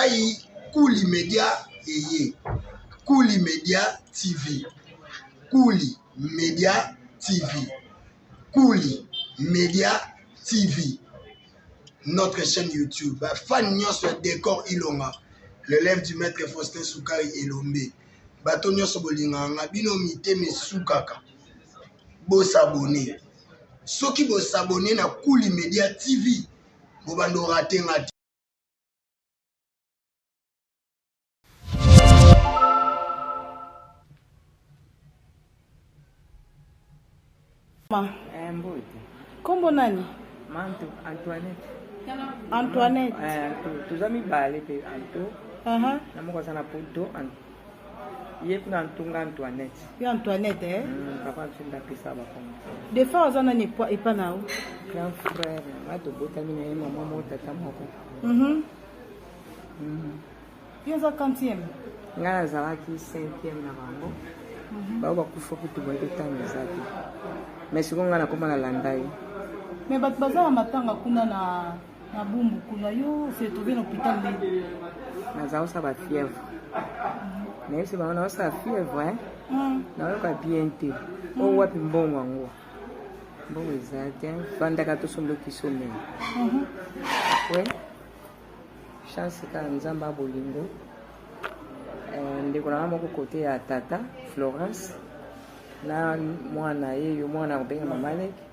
ngai Kuli Media eye. Kuli Media TV. Kuli Media TV. Kuli Media TV. Notre chaîne YouTube. Ba fan nyonso ya Decor Ilonga, l'élève du maître Faustin Sukari Elombe. Bato nyonso bolingaka nga bino mitema esukaka. Bosabone. Soki bosabone na Kuli Media TV, bobanda orate nga te. Ma. Eh, mbote. Kombo nani? Manto Antoinette. Antoinette. Eh, Anto. Toza mibale pe Anto. Uh -huh. Na moko aza na poto Anto. Ye kuna Antonga Antoinette. Yo Antoinette eh? Papa biso nde apesa bakombo. Defa aza nani epa na yo? Grand frère na nga tobotami na ye mama moko tata moko. Yo oza quantième? Nga nazalaki cinquième na bango. Bao bakufa kutu boye totanga eza te. Mais sikoyo nga nakoma nalanda ye. Mais bato baza na matanga kuna na na Bumbu kuna yo se trouve na hôpital nde? Naza kosala ba fièvre. Nayebisi bango naosala fièvre hein. Nayoka bien te. Oyo wapi mbongo yango? Mbongo eza te. Vandaka tosomba kisi omela. Après chance kaka Nzambe ya bolingo. Ndeko na nga moko kote ya tata Florence na mwana ye yo mwana akobenga mama leki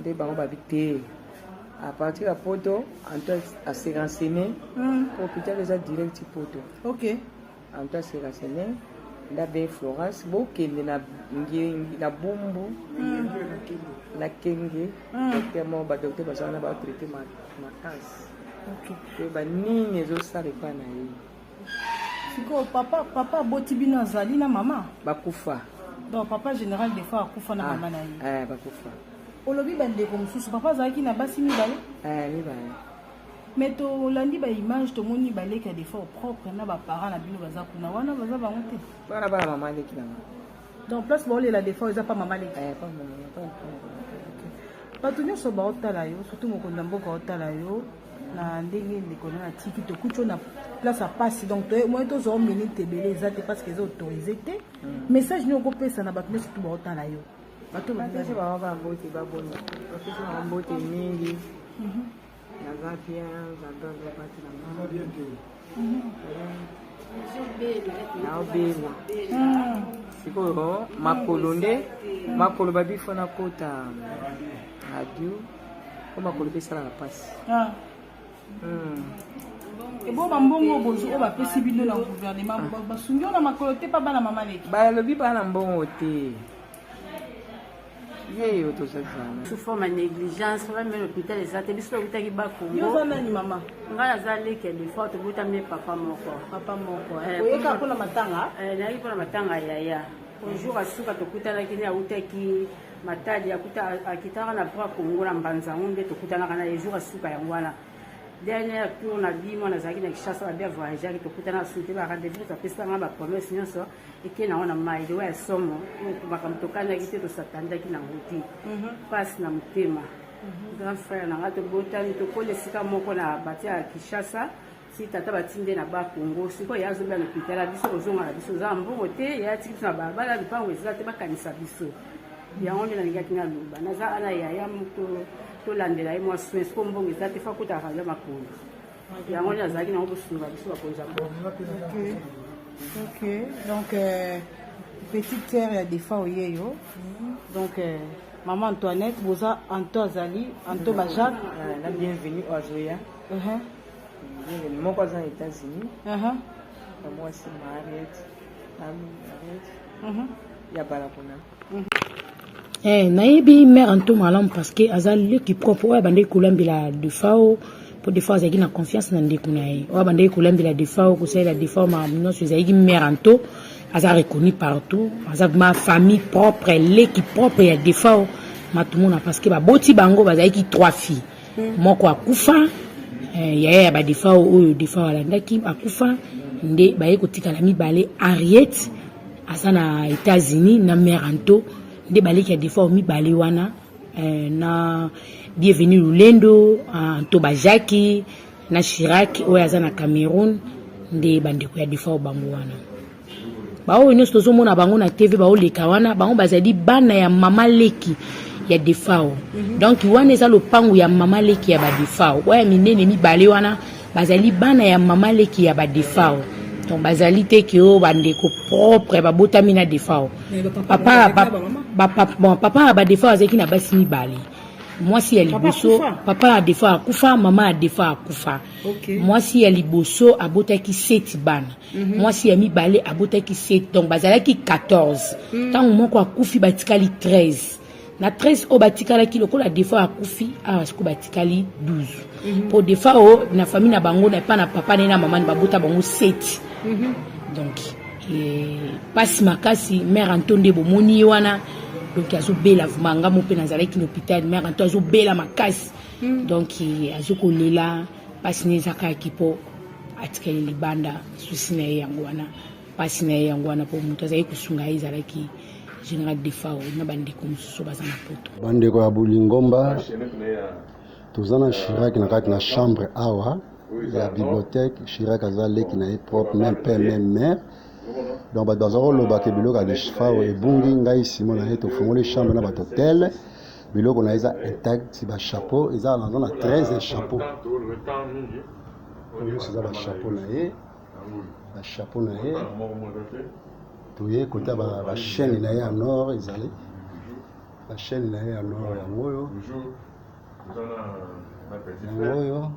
nde bango babi te à partir ya poto anto ase renseigner hôpital eza direct poto. Ok. Anto ase renseigner nde abengi Florence bokende na ngengi na Bumbu na Kenge docteur moko ba docteur baza wana ba traiter makasi. Ok. Toyeba nini ezosala epai na ye. Sikoyo papa papa aboti bino azali na mama? Bakufa. Donc papa général des fois akufa na mama na ye. Eh, bakufa. Olobi bandeko mosusu papa azalaki na basi mibale? Eh, mibale. Mais tolandi ba image tomoni baleki ya des fois propre na ba parents na bino baza kuna wana baza bango te. Bana bana mama leki na nga. Donc place baolela des fois eza pa mama leki. Eh, pa mama pa. Bato nyonso baotala yo surtout mokonzi ya mboka aotala yo na ndenge ndeko na atiki tokuti yo na place ya pasi donc moye tozwa yo minute ebele eza te parce que eza autorisé te. Message nini okopesa na bato nyonso tu baotala yo? Bato bapesi bango bambote baboni bapesi bango mbote mingi. Naza bien, Nzambe azobatela nga. Naobela sikoyo makolo nde makolo babifo nakota radio po makolo mpe esalaka mpasi. Ebo bambongo bozwi oyo bapesi bino na gouvernement basungi yo na makolo te mpa bana mama leki? Balobi bana mbongo te ye yo tozazana sous forme ya négligence bameme l'hôpital eza te biso tobutaki bakongo. Yo oza nani mama? Ngai naza leki ya Defao, tobutami papa moko. Papa moko. Oyeka mpona matanga? Nayaki mpona matanga yaya. Jour asuka tokutanaki ne awutaki Matadi akitaka na Bras Congo na Mbanzango nde tokutanaka na ye jour asuka yango wana. Dernier tour na bimo nazalaki na Kinshasa babi avoyageaki tokutanaka suki te ba rendez-vous apesaka ba promesse nyonso eke nango na mai liwa ya somo makambo tokanaki te tosatandaki nango te mpasi na motema. Grand frère na ngai tobotami tokoli esika moko na batia ya Kinshasa si tata batinde na ba Congo sikoyo ye azobela na hôpital biso kozonga na biso oza na mbongo te ye atiki biso na balabala lupango eza te bakanisa biso yango nde nalingaki naloba naza ana yaya moto tolandela ye mwa soin sikoyo mbongo eza te fa kotaka ya makolo yango nde nazalaki nango bosunga biso bakonzi ya mboka. Ok, donc petite sœur ya Defao yeyo. Donc maman Antoinette boza Anto azali Anto ba Jacques na bienvenue oyo azoya. Bienvenue moko aza na États-Unis. Na mwasi Mariette na Mariette ya bala kuna. Nayebi mère Anto malamu parce que aza leki propre oyo abandaki kolambela Defao po Defao azalaki na confiance na ndeko na ye oyo abandaki kolambela Defao kosalela Defao makambo nyonso ezalaki mère Anto aza reconnu partout aza ma famille propre leki propre ya Defao matumona parce que baboti bango bazalaki trois filles moko akufa yaya ya ba Defao oyo Defao alandaki akufa nde baye kotikala mibale Henriette aza na États-Unis na mère Anto nde baleki ya Defao mibale wana na Bienvenu Lulendo Anto Bajaki. na Chirac oyo aza na Cameroun nde bandeko ya Defao bango wana. Baoyo nyonso tozomona bango na TV baoleka wana, bango bazali bana ya mama leki ya Defao. Donc wana eza lopangu ya mama leki ya ba Defao. Oyo ya minene mibale wana bazali bana ya mama leki ya ba Defao. Donc bazali te ke oyo bandeko propre babotami na Defao. Papa, bon, papa ya ba Defao azalaki na basi mibale. Mwasi ya liboso, papa ya Defao akufa, mama ya Defao akufa. Mwasi ya liboso abotaki 7 bana. Mwasi ya mibale abotaki 7, donc bazalaki 14. Ntango moko akufi batikali 13. Na 13 oyo batikalaki lokola Defao akufi, awa sikoyo batikali 12. Po Defao na famille na bango na epa na papa na ye na mama babota bango 7. Donc pasi makasi. Mère Anto nde bomoni ye wana, donc azobela vraiment. Nga mo mpe nazalaki na hôpital, mère Anto azobela makasi. Donc azokolela, mpasi na eza kaka mpo atikali libanda. Susi na ye yango wana, mpasi na ye yango wana, mpo moto azalaki kosunga ye ezalaki général Defao na bandeko mosusu baza na Poto. Bandeko ya bolingomba, toza na Chirac na kati na chambre awa ya bibliothèque. Chirac aza leki na ye propre, même père, même mère. Donc bato baza kolobaka biloko ya Defao ebungi. Ngai Simon na ye tofungoli chambre na bato tel biloko na ye eza intact. Bachapeau eza naza na 13 chapeau, oyo nyonso eza bachapeau na ye, bachapeau na ye. Toye kota bachaîne na ye ya nord, ezali bachaîne na ye ya nord yango oyo, yango oyo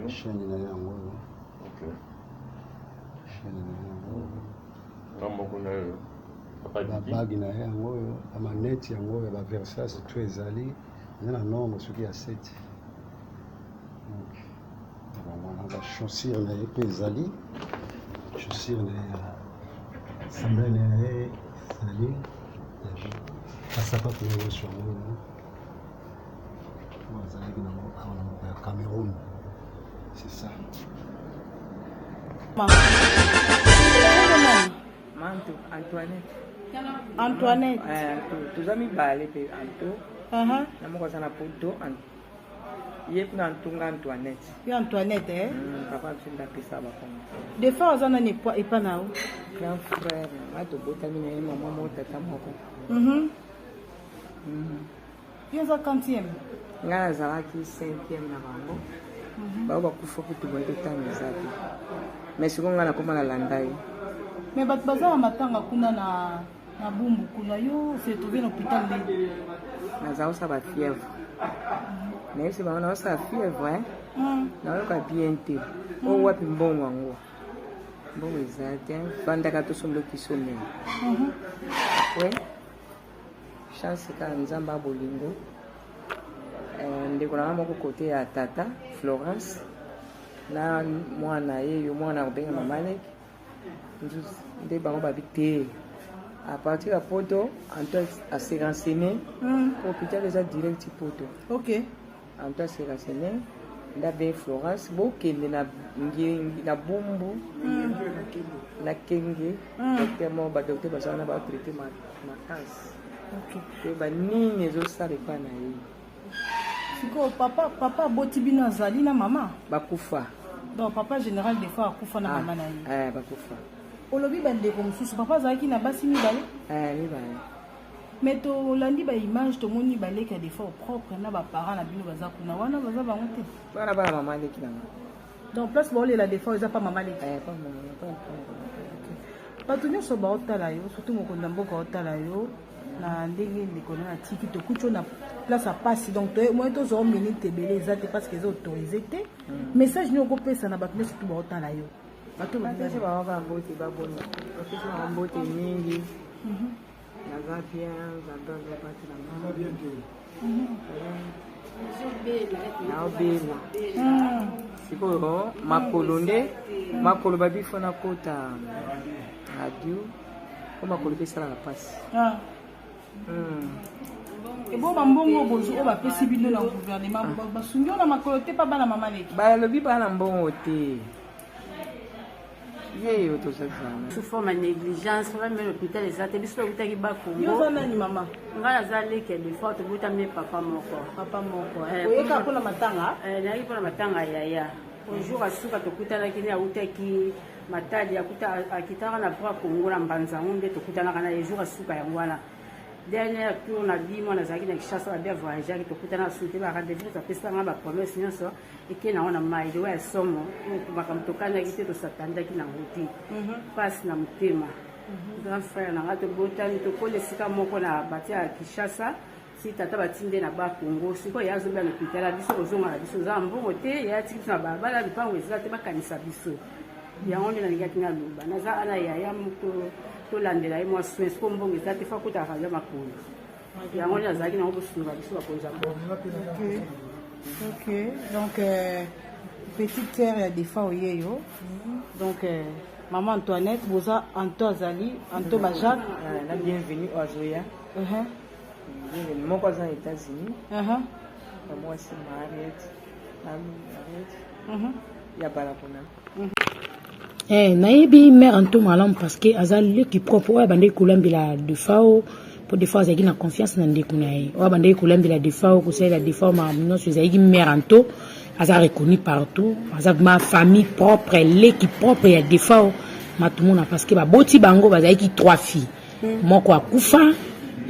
chaîne na ye yango oyo, chaîne na ye yango oyo, babague na ye yango oyo, bamanete yango oyo, baVersace, tout ezali. Eza na nombre soki ya 7. Donc wana bachaussure na ye mpe ezali, chaussure na ye ya sandale na ye ezali, basapato na ye nyonso yango oyo oyo azalaki nango awa na mboka ya Cameroun, c'est ça. Manto Antoinette. Antoinette. Eh, toza mibale mpe Anto na moko aza na Poto, ye kuna Antunga Antoinette. Yo Antoinette, eh? Papa biso nde apesa bakongo. Defao aza nani epa na yo? Grand frère nga, tobotami na ye mama moko, tata moko. Yo oza quantième? Ngai nazalaki cinquième na bango. Bao bakufa kutu boye, totanga eza te, mais sikoyo ngai nakoma nalanda ye. Mais bato baza na matanga kuna na Bumbu kuna, yo se trouve na hôpital nde? Naza kosala bafièvre. Nayebisi bango naosala fièvre, nayoka bien te. Oyo wapi mbongo yango? Mbongo eza te, vandaka tosomba kisi omela. Après chance kaka Nzambe ya bolingo, ndeko na nga moko kote ya tata Florence na mwana ye, yo mwana kobenga mama leki nde bango babi te. À partir ya Poto, Anto ase renseigné, hôpital eza direct Poto. Anto ase renseigné nde abengi Florence, bokende na na Bumbu na Kenge, docteur moko, badocteur baza wana, batraite makasi toyeba nini ezosala epai na ye. Sikoyo papa aboti bino azali na mama? Bakufa. Donc papa général Defao akufa na mama na ye? Eh, bakufa. Olobi bandeko mosusu, papa azalaki na basi mibale? Eh, mibale. Mais tolandi baimage, tomoni baleki ya Defao propre na baparent na bino baza kuna wana, baza bango te? Bana bana mama leki nanga. Donc place baolela Defao eza pa mama leki? Eh, pa mama pa. Bato nyonso baotala yo, surtout mokonzi ya mboka otala yo na ndenge ndeko na atiki, tokuti yo na place ya pasi. Donc moye tozwa minute ebele eza te parce que eza autorisé te. Message nini okopesa na bato nyonso tu baotala yo, bato? Bapesi bango bambote, baboni, bapesi bango mbote mingi. Naza bien, Nzambe azobatela nga. Naobela sikoyo makolo, nde makolo babi fo nakota radio po makolo mpe esalaka mpasi. Ebo bambongo bozwi oyo bapesi bino na gouvernement, basungi oyo na makolo te mpa bana mama leki? Balobi bana mbongo te. Ye yo tozazana. Sous forme ya négligence, bamemi l'hôpital eza te, biso tokutaki Bakongo. Yo oza nani mama? Ngai naza leki ya Defao, tobotami papa moko. Papa moko. Eh, oyeka mpona matanga? Eh, nayaki mpona matanga ya yaya. Jour asuka tokutanaki ne awutaki Matadi, akuta akitaka na Bras Congo na Mbanza nde tokutanaka na ye jour asuka yango wana. Dernier tour na bimo nazalaki na Kinshasa, babi avoyageaki, tokutana asusu te, ba rendez-vous apesaka nga ba promesse nyonso eke nango na mai liwa ya somo makambo tokanaki te, tosatandaki nango te, mpasi na motema. Grand frère na nga, tobotami tokola esika moko na batia ya Kinshasa, si tata batinde na ba Congo. Sikoyo ye azobela na hôpital, biso kozonga na biso oza na mbongo te, ye atiki biso na balabala, lupango eza te, bakanisa biso. Yango nde nalingaki naloba, naza ana yaya moko, tolandela ye mwa soin, sikoyo mbongo eza te, fa kotaka ya makolo. Yango nde nazalaki nango, kosunga biso bakonzi ya mboka. Ok, donc petite sœur ya Defao yeyo, donc maman Antoinette, boza Anto azali Anto Bajak na Bienvenu oyo azoya. Bienvenu moko aza na États-Unis, na mwasi Mariette, na Mariette ya bala kuna. Eh, nayebi mare Anto malamu parce que aza leki propre oyo abandaki kolambela Defao, mpo Defao azalaki na confiance na ndeko na ye. Oyo abandaki kolambela Defao, kosalela Defao makambo nyonso, ezalaki mare Anto. Aza reconnu partout, aza ma famille propre, leki propre ya Defao Matumona, parce que baboti bango bazalaki trois filles. Moko akufa,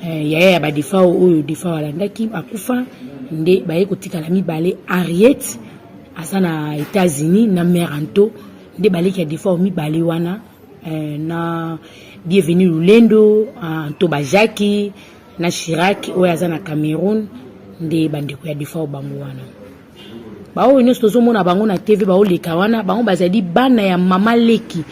yaya ya badefao oyo Defao alandaki akufa, nde baye kotikala mibale. Henriette aza na États-Unis na mare Anto, nde baleki ya Defao mibale wana, na Bienvenu Lulendo, Anto Bajaki na Chirac oyo aza na Cameroun, nde bandeko ya Defao bango wana. Baoyo nyonso tozomona bango na TV baoleka wana, bango bazali bana ya mama leki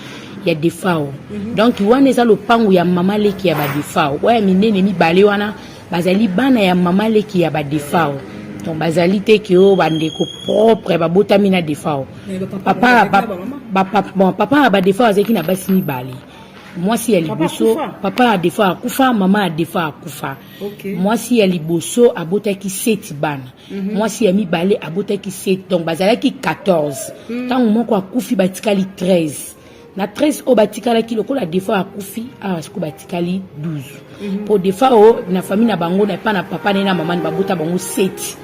ya Defao. Donc wana eza lopango ya mama leki ya badefao. Oyo ya minene mibale wana bazali bana ya mama leki ya badefao. Donc bazali te ke oyo bandeko propre babotami na Defao. Papa, bon, papa ya badefao azalaki na basi mibale. Mwasi ya liboso, papa ya Defao akufa, mama ya Defao akufa. Mwasi ya liboso abotaki 7 bana. Mwasi ya mibale abotaki 7, donc bazalaki 14. Ntango moko akufi, batikali 13. Na 13 oyo batikalaki, lokola Defao akufi awa, sikoyo batikali 12, mpo Defao na famille na bango, na epa na papa na ye na mama, babota bango 7.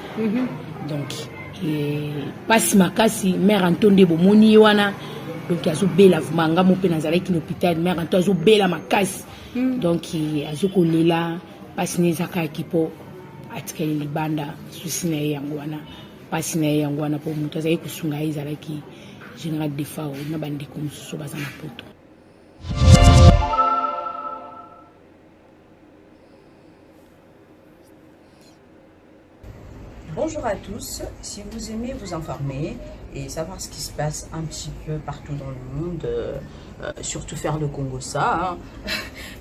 Donc pasi makasi. Mare Anto nde bomoni ye wana, donc azobela vraiment. Nga mo mpe nazalaki na hôpital, mare Anto azobela makasi. Donc azokolela, mpasi na eza kaka mpo atikali libanda. Susi na ye yango wana, mpasi na ye yango wana, mpo moto azalaki kosunga ye ezalaki général Defao na bandeko mosusu baza na poto. Bonjour à tous, si vous aimez vous informer et savoir ce qui se passe un petit peu partout dans le monde, surtout faire le kongossa, hein,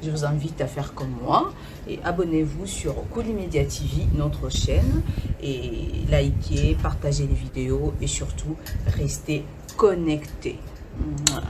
je vous invite à faire comme moi et abonnez-vous sur Kuli Media TV, notre chaîne, et likez, partagez les vidéos et surtout restez connectés. Mouah.